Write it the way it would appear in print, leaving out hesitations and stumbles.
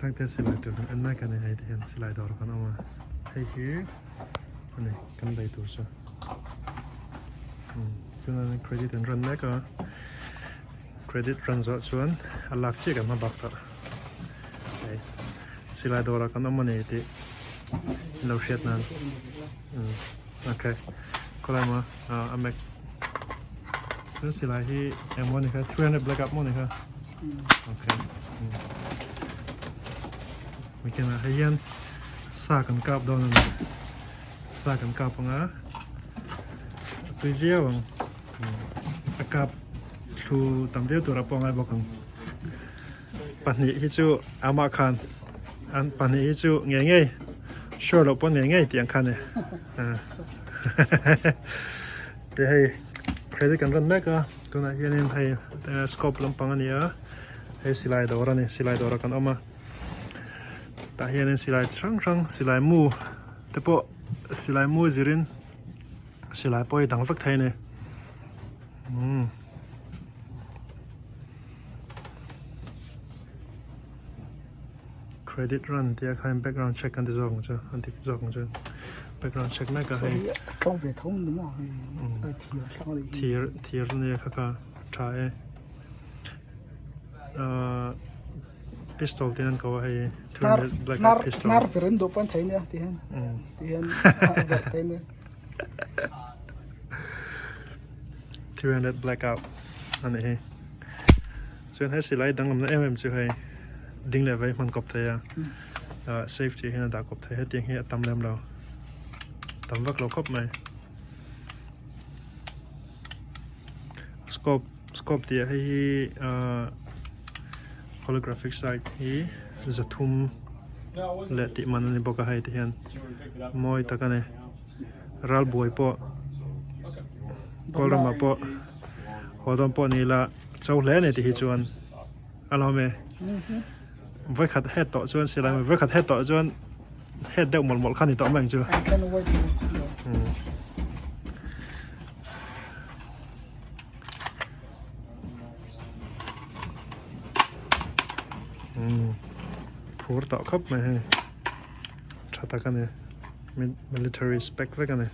Thangte silai tur kan en mek a ni hei ti hian silai dawr kan awm a hei hi a ni kan lei tur chu chuan credit an run mek a credit run zawh chuan a lak chiah kan hma bak tawh hei silai dawrah kan awm a ni tih in lo hriat nan okay khawlai maw a mek chuan silai hi engmaw ni kha 300 black up maw ni kha okay weekend ah hei hian sa kan kap dawn a ni sa kan kap anga a tui viau ang a kap thlu tam viau tur a pawh ngai bawk ang pahnih hi chu amah khan an pahnih hi chu ngei ngei sure loh pawh ngei ngei tih ang kha a ni te hei credit kan run mek a tunah hianin hei scope lampang a ni a hei silai dawr a ni silai dawrah kan awm a tah hianin silai chi hrang hrang silai mu te pawh silai mu zirin silai pawh hi dang vek thei a ni umm. Credit run tia khan background check kan ti zawk ang chu an ti zawk ang chu background check mek a hei tlawng ve tho ni maw hei thir thlang ani thir thir nia kha kha tha e pistol tin an ko a hei black pistol nar ver an duh pawn thei nia ti hian ti hian ver thei nia 300 blackout ani hi Chuan he silai danglamna em em chu hei ding leh vei hman kawp thei a ah safety hian a dah kawp thei hetiang hi a tam lem lo tam vak lo khawp mai scope scope tih ah hei hi ah holographic sight hi zathum leh tih man a ni bawk a hei ti hian mawi tak a ni ralbuai pawh kawlramah pawh haw dawn pawh ni ila. Cho hle ani tih hi chuan a lawm e. Vawikhat het tawh chuan silai mai vawikhat het tawh chuan het deuh mawlh mawlh kha ni tawh mai ang chu. Phur tawh khawp mai hei. Tha tak a ni. Military spec vek a ni.